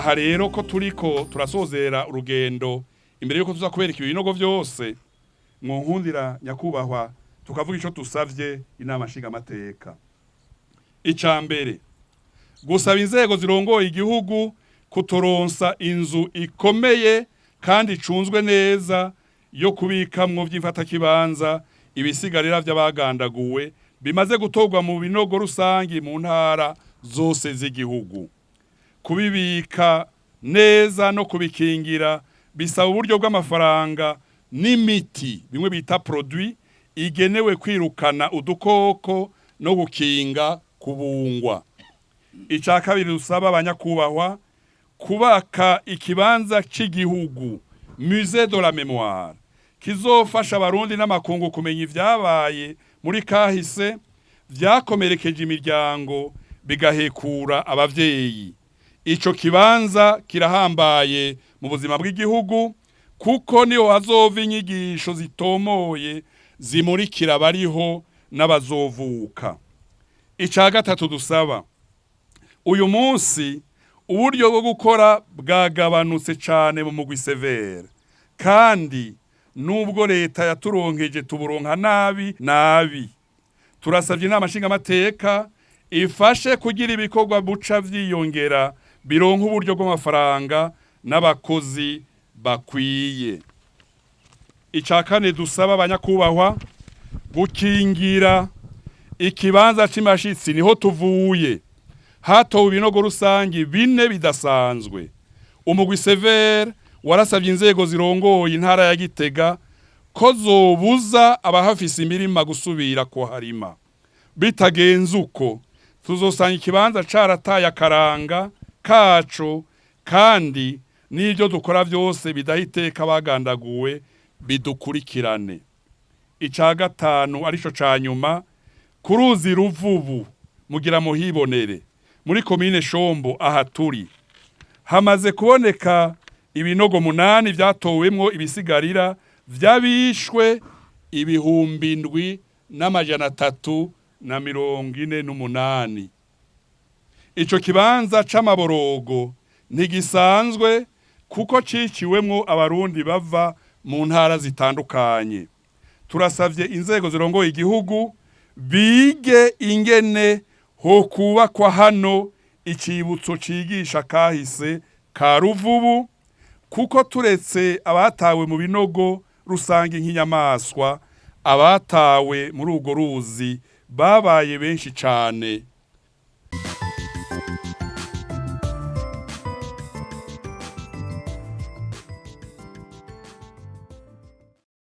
Aha rero ko turiko turasozera urugendo, imbere yuko tuza kubereka ibinogo vyose, mwonkundira nyakubahwa tukavuga ico dusavye inama nshingamateka. Ica mbere, gusaba inzego zirongoye igihugu kuturonsa inzu ikomeye kandi icunzwe neza yo kubikamwo vy'imfatakibanza ibisigarira vy'abagandaguwe bimaze gutorwa mu binogo rusangi mu ntara zose z'igihugu. Kubibika neza no kubikingira bisaba uburyo bw'amafaranga n'imiti, bimwe bita produit, igenewe kwirukana udukoko no gukinga kubungwa. Ica kabiri dusaba abanyakubahwa, kubaka ikibanza c'igihugu, musée de la mémoire, kizofasha Abarundi n'amakungu kumenya ivyabaye muri kahise vyakomerekeje imiryango, bigahekura abavyeyi. Ico kibanza kirahambaye mu buzima bw'igihugu, kuko niho hazova inyigisho zitomoye zimurikira abariho n'abazovuka. Ica gatatu dusaba, uyu munsi uburyo bwo gukora bwagabanutse cane mu mugwi CVR, kandi nubwo leta yaturonkeje tuburonka nabi nabi. Turasavye inama nshingamateka ifashe kugira ibikorwa buca vyiyongera, bironka uburyo bw'amafaranga n'abakozi bakwiye. Ica kane dusaba abanyakubahwa, gukingira ikibanza c'Imashitsi, niho tuvuye, hatowe ibinogo rusangi bine bidasanzwe. Umugwi CVR warasavye inzego zirongoye intara ya Gitega ko zobuza abahafise imirima gusubira kuharima. Bitagenze uko, tuzosanga ikibanza carataye akaranga kaco, kandi n'ibyo dukora byose bidaha iteka bagandaguwe bidukurikirane. Ica gatanu arico ca nyuma, ku ruzi Ruvubu, mugira muhibonere, muri komine Shombo aha turi, hamaze kuboneka ibinogo munani vyatowemwo ibisigarira vy'abishwe 7348. Ico kibanza c'amaborogo ntigisanzwe, kuko ciciwemwo Abarundi bava mu ntara zitandukanye. Turasavye inzego zirongoye igihugu bige ingene hokubakwa hano icibutso cigisha kahise ka Ruvubu, kuko turetse abatawe mu binogo rusange nk'inyamaswa, abatawe muri urwo ruzi babaye benshi cane.